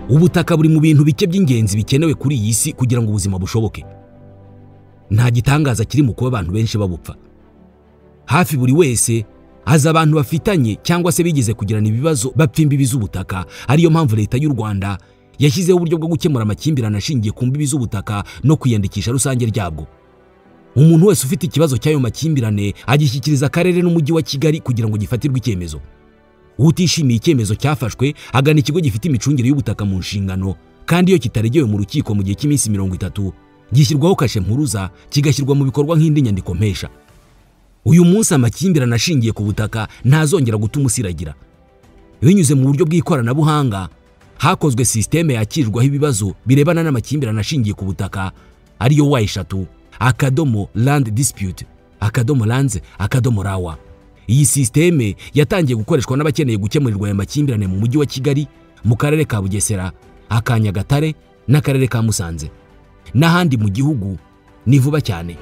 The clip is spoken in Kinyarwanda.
Ubutaka buri mu bintu bike by'ingenzi bikenewe kuri iyi si kugira ngo ubuzima bushoboke. Nta gitangaza kiri mu kuba abantu benshi babupfa. Hafi buri wese azi abantu bafitanye cyangwa se bigeze kugirana ibibazo bapfa imbibi z'ubutaka. Ariyo mpamvu leta y'u Rwanda yashyizeho uburyo bwo gukemura amakimbirane ashingiye ku mbibi z'ubutaka no kwiyandikisha rusange ryabwo. Umuntu wese ufite ikibazo cy'ayo makimbirane agishyikiriza akarere n'umujyi wa Kigali kugira ngo gifatirwe icyemezo. Utishimiye icyemezo cyafashwe agana ikigo gifite imicungire y'ubutaka mu nshingano, kandi iyo kitaregewe mu rukiko mu gihe cy'iminsi 30 gishyirwaho kashe mpuruza kigashyirwa mu bikorwa nk'indi nyandiko mpesha. Uyu munsi amakimbirane ashingiye ku butaka ntazongera gutuma usiragira. Binyuze mu buryo bw'ikoranabuhanga hakozwe sisiteme yakirwaho ibibazo birebana n'amakimbirane ashingiye ku butaka, ariyo W3 akadomo land dispute akadomo lands akadomo rawa. Iyi sisiteme yatangiye gukoreshwa n'abakeneye gukemurirwa aya makimbirane mu mujyi wa Kigali, mu karere ka Bugesera, aka Nyagatare n'akarere ka Musanze n'ahandi mu gihugu. Ni vuba cyane.